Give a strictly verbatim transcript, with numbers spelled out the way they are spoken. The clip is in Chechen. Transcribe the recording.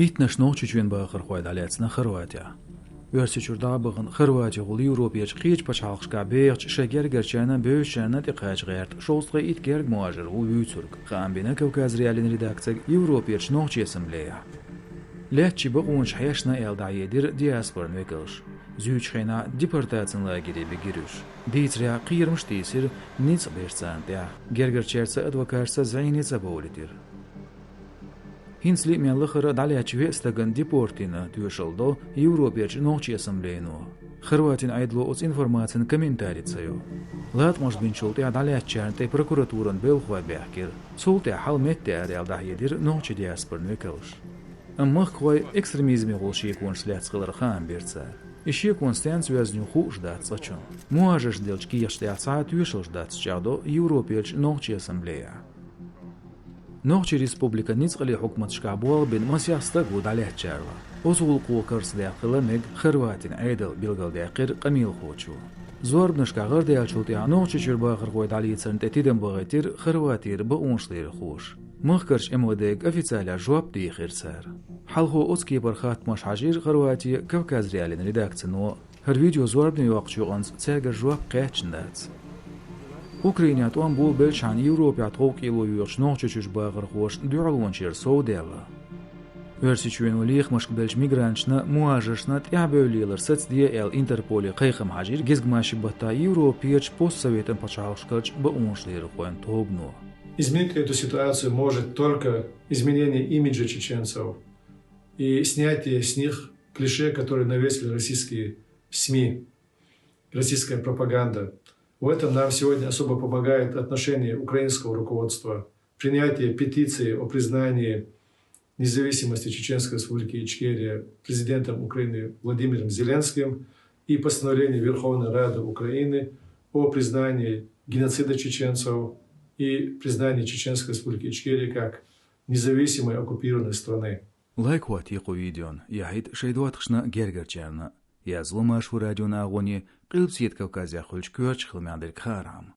Иттаннаш Нохчийчоьнан бахархой дӀалаьцна Хорватехь. Оьрсийчуьра дӀа а бахана, Хорватехула Европерчу кхечу пачхьалкхашкахь бехачу шайн гергарчарна а, бевзачарна а тӀекхача гӀерта шовзткъе итт герга мухӀажар ву вуьйцург, хаам бина Кавказ.Реалиин редакцега Европерчу Нохчийн Ассамблеяхь. Лаьттачийн бакъонаш хьешна аьлла дӀахьедира диаспоран векалша. Зуьйчу хенахь депортацин лагере бигира уьш. Дийцарехь, кхерамаш а тийсира, ницкъ бира царна тӀехь, гергарчаьрца а, адвокаташца а зӀене ца бовлийтира. ХӀинцале а мел лахара дӀалаьцначу веа стагана депорт йина тоьшалла до Европерчу Нохчийн Ассамблейно. Хорватин Ӏедало оцу информацина комментари ца йо. Латкъамаш бинчул тӀаьхьа дӀалаьцначарна тӀе прокуратуран белхахой баьхкира. Цул тӀаьхьа хьал метта аьлла дӀахьедира нохчийн диаспоран векалша. Амма махкахой экстремизмехула шеконаш лаьцна хилар хаам бира цара. И шеконаш стенца йоьзна ю хууш дац цкъачунна. МухӀажаршна деллачу кехаташ тӀехь цхьа а тоьшаллаш дац, чӀагӀдо Европерчу Нохчийн Ассамблеяхь. Нохчийн республикан ницкъаллин хьукматашкахь болх бина масех стаг ву дӀалаьцначарах. Оцу гӀуллакхо карзахдаьккхина хила мега Хорватин Ӏедал, билгалдаьккхира къамелхочо. Зорбанашкахь гӀардаьллачул тӀаьхьа Нохчийчуьра бахархой дӀалецарна тӀе тидам бахийтира Хорватера бакъонашларъярхоша. Махкарчу МВД-га официалехь жоп дийхира цара. Хьалхо оцу кепара хаттамаш хьажийра Хорватин Кавказ.Реалиин редакцино. ХӀара видео зорбане йоккхучу юкъанца цаьргара жоп кхаьчна дац. Украинехь тӀом болабелчхьана Европехь тховкӀело йоьхучу Нохчийчуьрчу бахархоша дуьхьалонаш яр совдаьлла. Оьрсийчоьно лехамашка беллачу мигранташна, мухӀажаршна тӀаьхьабевлла лелар сацаде аьлла, Интерполе кхайкхам хьажийра гезгмашин баттахь Европерчу постсоветан пачхьалкхашкарчу бакъонашларъярхойн тобано. Изменить эту ситуацию может только изменение имиджа чеченцев и снятие с них клише, которые навесили российские СМИ, российская пропаганда. В этом нам сегодня особо помогает отношение украинского руководства, принятие петиции о признании независимости Чеченской Республики Ичкерия президентом Украины Владимиром Зеленским и постановление Верховной Рады Украины о признании геноцида чеченцев и признании Чеченской Республики Ичкерия как независимой оккупированной страны. Лайк хӀоттае кху видеона, яхьийта шайн доттагӀашна, гергарчарна. Язло Маршо радион агӀоне, Къилбаседа Кавказехь хуьлучу коьртачу хиламехь дерг хаархьама.